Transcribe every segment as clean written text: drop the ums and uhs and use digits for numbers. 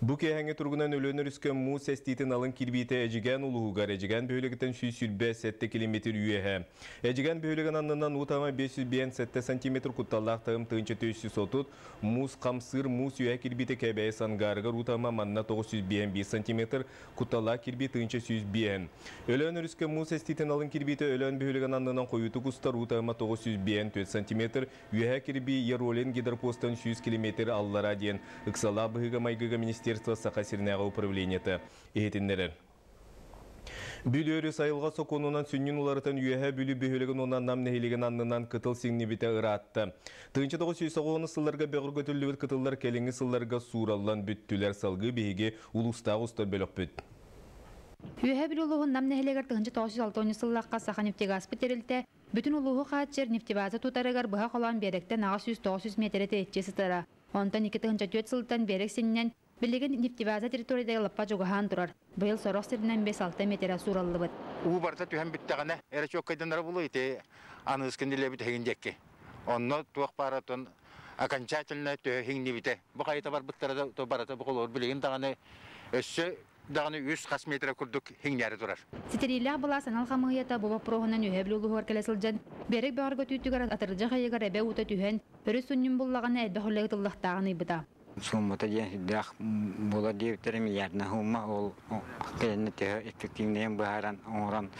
Бу киэһэҥҥи туругунан Өлөөн өрүскэ муус эстиитин алын кирбиитэ Эдьигээн улууһугар Эдьигээн бөһүөлэгиттэн 127 километр үөһэ. Эдьигээн бөһүөлэгин аннынан уу таһыма 557 сантиметр, кутталлаах таһым 1430, муус хамсыыр, муус үөһэ кирбиитэ Кэбээйи Сангаарыгар уу таһыма манна 951 сантиметр, кутталлаах кирбии 1105. Өлөөн өрүскэ муус эстиитин алын кирбиитэ Өлөөн бөһүөлэгин аннынан хойуутук устар, уу таһыма 954 сантиметр, Үөһээ кирбии Яролин гидропостан 100 километр аллара диэн ыксалаах быһыыга-майгыга министерство Саха сиринээҕи управлениета иһитиннэрэр. Бүлүү өрүс айылҕа сокуонунан сүнньүн уларытан Үөһээ Бүлүү бөһүөлэгин уонна Нам нэһилиэгин аннынан кытыл сиҥнибитэ ыраатта. 1990 сылларга бөҕөргөтүллүбүт кытыллар кэлиҥҥи сылларга суураллан бүттүлэр. Салгыы биһиги улуустааҕы устар бөлөхпүт. Үөһээ Бүлүү улууһун Нам нэһилиэгэр 1960 сыллаахха Саханефтегазпыт тэрилтэ Бүтүн улууһу хааччыйар нефтебаза тутарыгар быһа холоон биэрэктэн 800-900 миэтэрэ тэйиччи сытара. Онтон 2004 сылтан биэрэк синньэн, билигин нефтебаза территориятыгар лаппа чугаһаан турар. Быйыл сорох сиринэн 5-6 миэтэрэ суураллыбыт. Уу барыта түһэн бүттэҕинэ, эрэ чуоккайданара буолуо ити аныыскын илэбит эһигин диэки. Онно туох баара оттон окончательно төһө иҥнибитэ. Бу хайыта барбыттара да барыта бу холобур билигин даҕаны өссө даҕаны үс хас метрэ курдук иҥнээри турар. Ситэриилээх былаас анал хамыыһыйата бу боппуруоһунан Үөһээ Бүлүү улууһугар кэлэ сылдьан, биэрэк бөҕөргөтүүтүгэр атырдьах ыйыгар эбэ уута түһэн, өрүс сүнньүн буллаҕына элбэх үлэ ыытыллыахтааҕын ыйбыта. Сууммата диэн сүрдээх буолар диэбиттэрэ миллиардынан суумма ол кэлэннэ төһө эффективнэйин быһааран оҥорон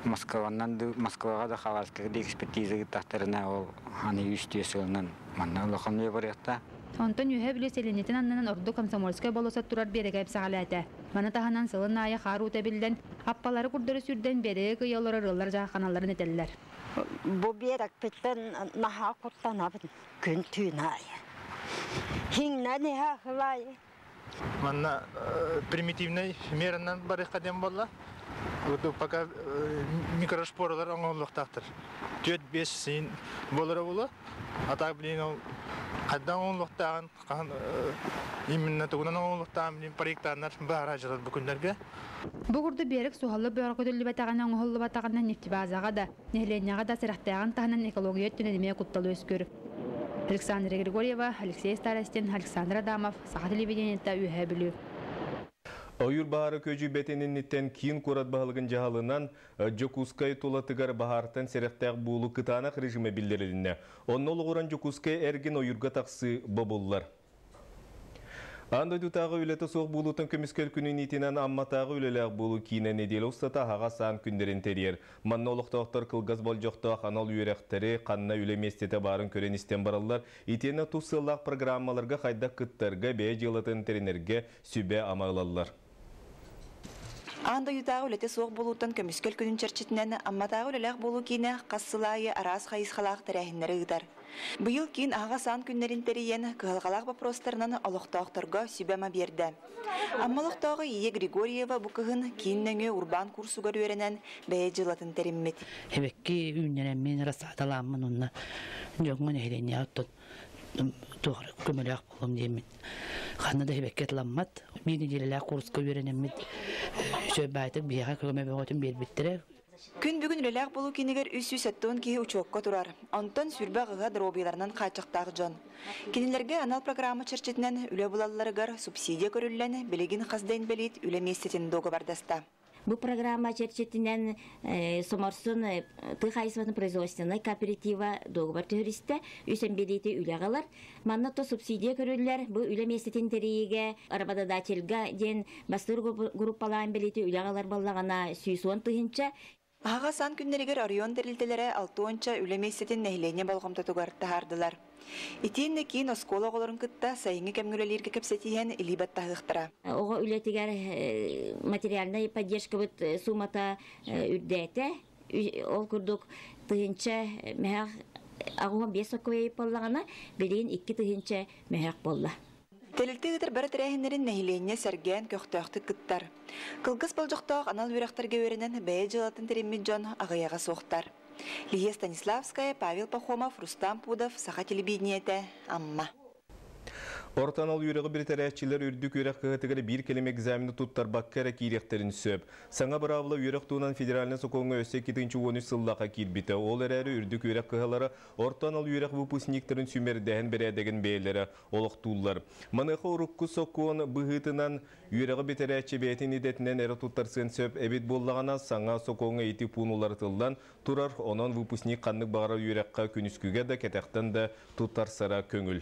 Москванан да Москваҕа да Хабаровскайга да экспертиза ыыттахтарына ол аны үс-түөрт сылынан манна улахан үлэ барыахтаах. Онтон Үөһээ Бүлүү сэлиэнньэтин аннынан ордук Комсомольскай болуоссат турар биэрэгэ эмсэҕэлээтэ. Маны таһынан сылын аайы хаар уута эбиллэн, аппалары курдары сүүрдэн биэрэги кыйа олорор ыаллар дьаахханалларын этэллэр. Бу биэрэкпиттэн наһаа куттанабын күн-түүн аайы. Хиҥнэн иһэ аһылай. Манна примитивнай меранан барыахха диэн буолла. Пока микрошпоралар оҥоһуллуохтаахтар. 4-5 син буолара буолуо. А так, блин, ол хайдах оҥоһуллуохтааҕын, хаһан именно тугунан оҥоһуллуохтааҕын, блин, проектаннар баара дьылар бу күннэргэ. Бу курдук биэрэк суһаллык бөҕөргөтүллүбэтэҕинэ оҥоһуллубатаҕына нефтебазаҕа да, нэһилиэнньэҕэ да сэрэхтээҕин таһынан экология өттүнэн эмиэ куттал үөскүүр. Александра Григорьева, Алексей Старостин, Александр Адамов, Саха телевидениета, Үөһээ Бүлүү. Ойуур баһаара көдьүйбэтин инниттэн киин куорат баһылыгын дьаһалынан Дьокуускай тулатыгар баһаартан сэрэхтээх буолуу кытаанах режимэ биллэрилиннэ. Онно олоҕуран Дьокуускай эргин ойуурга тахсыы бобуллар. Аан дойдутааҕы үлэтэ суох буолуутун көмүскэл күнүн иитинэн Амматааҕы үлэлээх буолуу киинэ нэдиэлэ устата аһаҕас аан күннэрин тэрийэр. Манна олохтоохтор кылгас болдьохтоох анал үөрэхтэри, ханна үлэ миэстэтэ баарын көрөн-истэн бараллар. Итиэннэ тус сыаллаах программаларга хайдах кыттарга, бэйэ дьыалатын тэринэргэ сүбэ-ама ылаллар. Аан дойдутааҕы үлэтэ суох буолууттан көмүскэл күнүн чэрчитинэн Амматааҕы үлэлээх буолуу киинэ хас сыл аайы араас хайысхалаах тэрээһиннэри ыытар. Быйыл киин аһаҕас аан күннэрин тэрийэн, кыһалҕалаах боппуруостарынан олохтоохторго сүбэ-ама биэрдэ. Амма олохтооҕо Ия Григорьева бу кыһын киин нөҥүө урбаан курсугар үөрэнэн, бэйэ дьыалатын тэриммит. Эбэкки үүннэрэммин, рассааталааммын уонна дьоҥҥо нэһилиэнньэҕэ оттон туох эрэ көмөлөөх буолуом диэммин ханна да эбэкки атыламмат. Биир нэдиэлэлээх курска үөрэнэммит үчүгэй баайтык биһиэхэ көмө бөҕөтүн биэрбиттэрэ. Күн бүгүн үлэлээх буолуу киинигэр 370 киһи учуокка турар. Онтон сүүрбэ аҕыһа доруобуйаларынан хааччахтаах дьон. Кинилэргэ анал программа чэрчитинэн үлэ булалларыгар субсидия көрүллэн, билигин хас да инбэлиит үлэ миэстэтин дуогабардаста. Бу программа чэрчитинэн Соморсун тыа хаһаайыстыбатын производственнай кооператива дуогабар түһэристэ, үс эмбэлиити үлэҕэ ылар. Манна то субсидия көрүллэр, бу үлэ миэстэтин тэрийиигэ работодательга диэн бастыыр группалаан бэлиити үлэҕэ ылар буоллаҕына 110 тыһыынча. Аһаҕас аан күннэригэр оройуон тэрилтэлэрэ алтыонча үлэ миэстэтин нэһилиэнньэ болҕомтотугар таһаардылар. Итиэннэ киин оскуола оҕолорун кытта сайыҥҥы кэмҥэ үлэлииргэ кэпсэтиһэн илии баттаһыахтара. Оҕо үлэтигэр материальнай поддержкабыт суумата үрдээтэ. Ол курдук тыһыынча мөһөөх 85 сокуойай буоллаҕына, билигин 2 тыһыынча мөһөөх буолла. Тэрилтэ ыытар бары тэрээһиннэрин нэһилиэнньэ сэргээн көхтөөхтүк кыттар. Кылгас болдьохтоох анал үөрэхтэргэ үөрэнэн бэйэ дьыалатын тэриммит дьон аҕыйаҕа суохтар. Лия Станиславская, Павел Пахомов, Рустам Пудов, Саха телевидениетэ, Амма. Орто анал үөрэҕи бүтэрээччилэр үрдүк үөрэх кыһатыгар биир кэлим экзамены туттарбакка эрэ киириэхтэрин сөп. Саҥа быраабыла үөрэх туһунан федеральнай сокуоҥҥа өссө 2013 сыллаахха киирбитэ. Ол эрээри үрдүк үөрэх кыһалара орто анал үөрэх выпускниктарын сүүмэрдээһин бэрээдэгин бэйэлэрэ олохтууллар. Маныаха урукку сокуон быһыытынан үөрэҕи бүтэрээччи бэйэтин идэтинэн эрэ туттарсыан сөп эбит буоллаҕына, саҥа сокуоҥҥа ити пуун уларытыллан турар, онон выпускник ханнык баҕарар үөрэххэ күнүскүгэ да, кэтэхтэн да туттарсара көҥүл.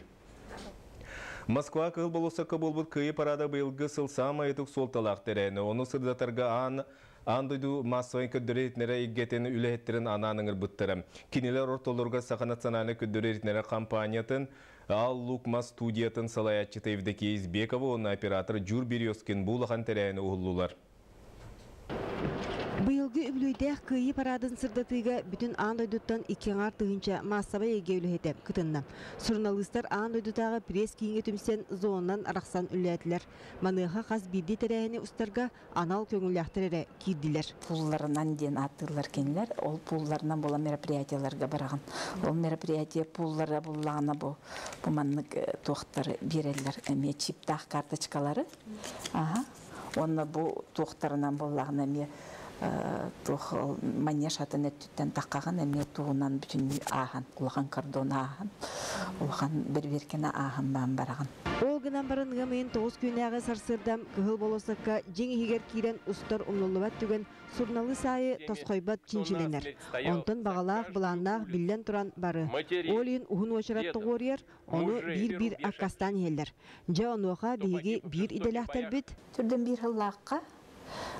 Москва Кыһыл болуоссакка буолбут Кыайыы парада быйылгы сыл саамай ытык суолталаах тэрээһинэ. Ону сырдатарга аан аан дойду маассабай көрдөрөр-иһитиннэрэр эйгэтин үлэһиттэрин анаан ыҥырбыттара. Кинилэр ортолоругар Саха национальнай көрдөрөр-иһитиннэрэр компаниятын Аал Лук Мас студиятын салайааччыта Евдокия Избекова уонна оператор Дьур Березкин бу улахан тэрээһини уһуллулар. Быйылгы үбүлүөйдээх Кыайыы параадын сырдатыыга бүтүн аан дойдуттан 2,5 тыһыынча маассабай эйгэ үлэһитэ кытынна. Суруналыыстар аан дойдутааҕы пресс-кииҥҥэ түмсэн зонанан арахсан үлэлээтилэр. Маныаха хас биирдии тэрээһини устарга анал көҥүллээхтэр эрэ киирдилэр. Пулларынан диэн ааттыыллар кинилэр. Ол пулларынан була мероприятиеларга бараҕын. Ол мероприятие пуллара буллаҕына бу бу маннык туохтары биэрэллэр эмиэ чиптаах карточкалары. Аха. Уонна бу туохтарынан буоллаҕына эмиэ туох манеж атын өттүттэн таххаҕын эмиэ тугунан бүтүннүү ааһан улахан кордон ааһан улахан бэрбиэркэни ааһан баан бараҕын. Ол гынан баран ыам ыйын 9 күннээҕи сарсыарда Кыһыл болуоссакка дьиҥ иһигэр киирэн устар умнуллубат түгэн суруналыыс аайы тосхойбот чинчилэнэр. Онтон баҕалаах, былааннаах биллэн туран бары. Ол иһин уһун уочарат тоҕуоруйар, ону биир-биир аккастаан иһэллэр. Дьэ онуоха биһиги биир идэлээхтэрбит Түрдэн биир сыллаахха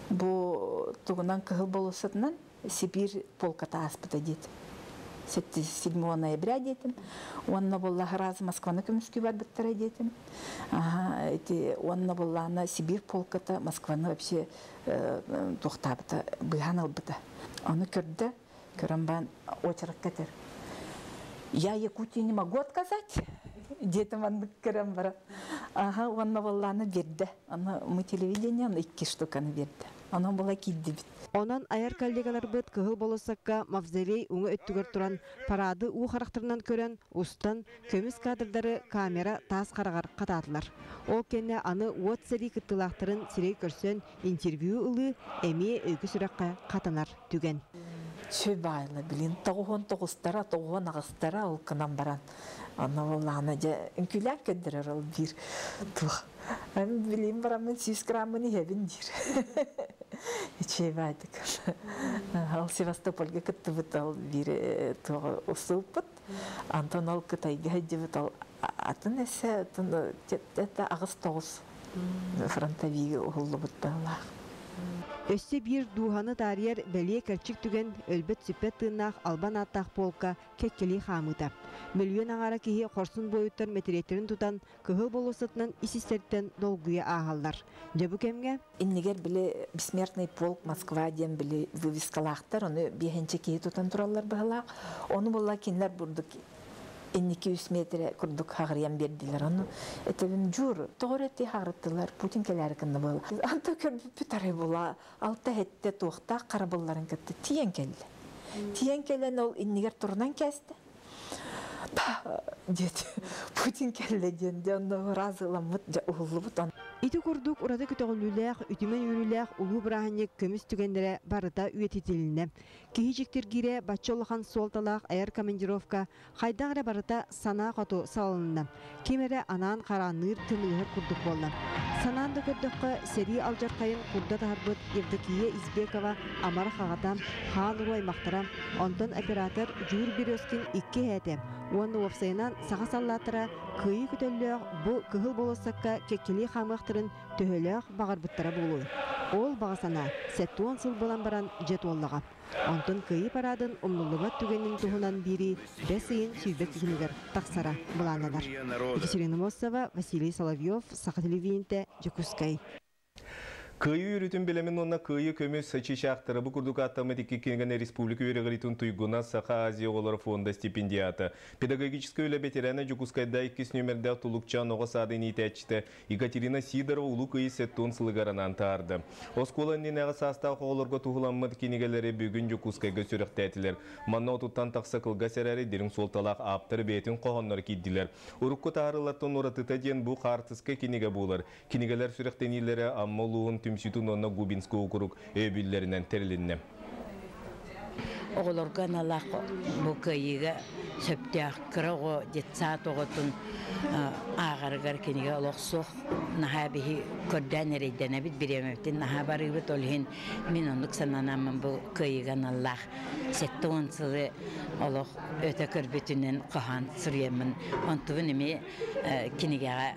бу тугунан Кыһыл болуоссатынан Сибиир полката ааспыта диэтим. 7 ноября диэтим. Уонна буолла раз Москваны көмүскүү барбыттара диэтим. Ага, эти уонна буоллаана Сибиир полката Москваны вообще туохтаабыта, быыһаан ылбыта. Ону көрдө, көрөн баан очеракка этэр. Я Якутии не могу отказать. Диэтим маннык көрөн баран. Ага, уонна буоллаана биэрдэ. Аны мы телевидение икки штуканы биэрдэ. Онон була киирдибит. Онон айар коллегаларбыт Кыһыл болуоссакка мавзолей уҥа өттүгэр туран парады уу харахтарынан көрөн, устан, көмүс кадрдары камера таас хараҕар хатаатылар. Ол кэннэ аны уот сэрии кыттыылаахтарын сирэй көрсөн интервью ылыы эмиэ өйгө сүрэххэ хатанар түгэн. Чөй баайла билин 99-тара, 98-тара ол кынан баран. Онно буоллаҕына дьэ үҥкүүлээн көрдөрөр ол биир туох. Билин бараммын 100 граммын иһэбин диир. Үчүгэй баайдык. Ол Севастопольга кыттыбыт ол биир туох устубуппут. Антон ол Кытайга сылдьыбыт ол атын эссе это 8-9 фронтовиги уһуллубут баалаах. Өссө биир дууһаны таарыйар бэлиэ кэрчик түгэн өлбөт-сүппэт тыыннаах албан ааттаах полка кэккэлии хаамыыта. Мөлүйүөн аҥаара киһи хорсун буойуттар мэтириэттэрин тутан Кыһыл болуоссатынан ис-истэриттэн долгуйа ааһаллар. Дьэ бу кэмҥэ Иннигэр били «Бессмертный полк Москва» диэн били вывескалаахтар, ону биэһинчэ киһи тутан тураллар быһылаах. Ону буолла кинилэр бурдук инники үс метрэ курдук хаҕырыйан биэрдилэр. Ону этэбин Дьур, тоҕо эрэ ти хаҕырыттылар, Путин кэлээри кынна буола. Анта көрбүппүт арай була алта хэттэ туохтаах харабылларын кытта тиийэн кэллэ. Тиийэн кэлэн ол иннигэр турунан кээстэ. Диэт Путин кэллэ диэн дьэ онно ыраас ыламмыт дьэ уһуллубут. Ити курдук ураты көтөҕүллүүлээх, үтүмэн үөрүүлээх улуу бырааһынньык көмүс түгэннэрэ барыта үйэтитилиннэ. Киһи дьиктиргиирэ бачча улахан суолталаах айар командировка хайдах эрэ барыта санаа хоту салалынна. Ким эрэ анаан хараанныыр, көмөлөһөр курдук буолла. Санаан да көрдөххө, сэрии алдьархайын курдат аһарбыт Евдокия Избекова амарах аҕата, хаан уруу аймахтара, онтон оператор Дьуур Березкин икки эһээтэ уонна уопсайынан саха саллааттара кыайыы көтөллөөх бу Кыһыл болуоссакка кэккэлии хаамыахтарын төһөлөөх баҕарбыттара буолуой? Ол баҕа санаа 70 сыл буолан баран дьэ туоллаҕа. Онтон Кыайыы параадын умнуллубат түгэнин туһунан биэрии бэс ыйын 20 күнүгэр тахсара былааннанар. Екатерина Мосова, Василий Соловьев, Саха телевидениетэ, Дьокуускай. Кыайыы үөрүүтүн бэлэмин уонна Кыайыы көмүс чыычаахтара бу курдук ааттаммыт икки кинигэни республика үөрэҕириитин туйгуна, Саха Азия оҕолоро фонда стипендиата, педагогическай үлэ бэтэрээнэ, Дьокуускайда иккис нүөмэрдээх Тулукчаан оҕо саадын иитээччитэ Екатерина Сидорова Улуу Кыайыы 70 сылыгар анаан таһаарда. Оскуола иннинээҕи саастаах оҕолорго туһуламмыт кинигэлэри бүгүн Дьокуускайга сүрэхтээтилэр. Манна отуттан тахса кылгас эрээри дириҥ суолталаах ааптар бэйэтин хоһоонноро киирдилэр. Урукку таһаарыылартан уратыта диэн бу хаартыска кинигэ буолар. Кинигэлэр сүрэхтэниилэрэ Амма улууһун түмсүүтүн уонна Губинскай уокурук өйөбүллэринэн тэрилиннэ. Оҕолорго аналлаах бу кыайыыга сөптөөх кыра оҕо детсад оҕотун ааҕарыгар кинигэ олох суох. Наһаа биһи көрдөөн эрэйдэнэбит, бириэмэбитин наһаа барыыбыт. Ол иһин мин оннук сананаммын бу кыайыыга аналлаах 70 сылы олох өтө көрбүтүнэн хоһоон суруйаммын онтубун эмиэ кинигэҕэ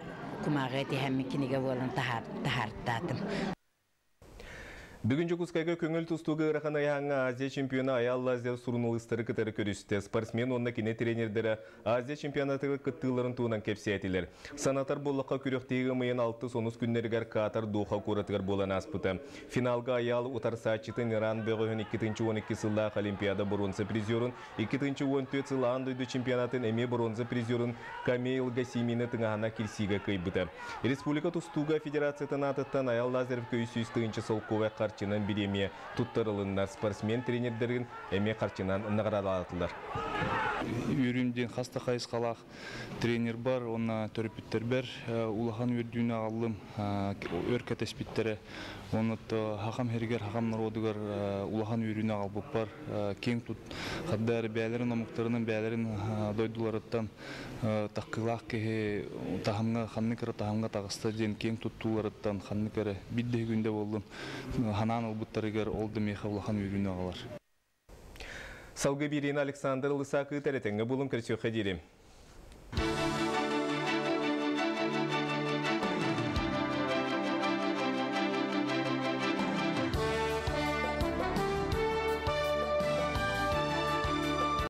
кумааҕыга тиһэммин кинигэ буолан таһаартаатым. Бүгүн Дьокуускайга көҥүл тустууга ыарахан ыйааһыҥҥа Азия чемпиона Айаал Лазарев суруналыыстары кытары көрүстэ. Спортсмен уонна кини тренердэрэ Азия чемпионатыгар кыттыыларын туһунан кэпсээтилэр. Санатар буоллахха, күрэхтэһии ымыйын алтыс онус күннэригэр Катар Доха куоратыгар буолан ааспыта. Финалга Айаал утарсааччытын Иран бөҕөһүн 2012 сыллаах Олимпиада боруонса призерун, 2014 сыл аан дойду чемпионатын эмиэ боруонса призерун Камейл Гасимины тыҥаһана кирсиигэ кыайбыта. Республика тустууга федерациятын аатыттан Айал Лазаревка 300 тыһыынча солкуобай харчынан бириэмийэ туттарылынна. Спортсмен тренердэрин эмиэ харчынан наҕараадалаатылар. Үөрүүм диэн хас да хайысхалаах тренер бар, уонна төрөппүттэрбэр улахан үөрдүүнү аҕаллым, өр кэтэспиттэрэ. Онно хахам һиригэр, хахам народугар улахан үөрүүнү аҕалбыппар киэҥ тут хаддар бээлэрин омуктарынан бээлэрин дойдуларыттан таккылаах киһи таһымҥа ханнык эрэ таһымҥа таҕыста диэн киэҥ туттууларыттан ханнык эрэ биир күндэ буоллун ханаан ылбыттарыгар ол да миэхэ улахан үөрүүнү аҕалар. Салгыы биэриини Александр Лысак ыытар, этэҥҥэ буолуҥ, көрсүөххэ диэри.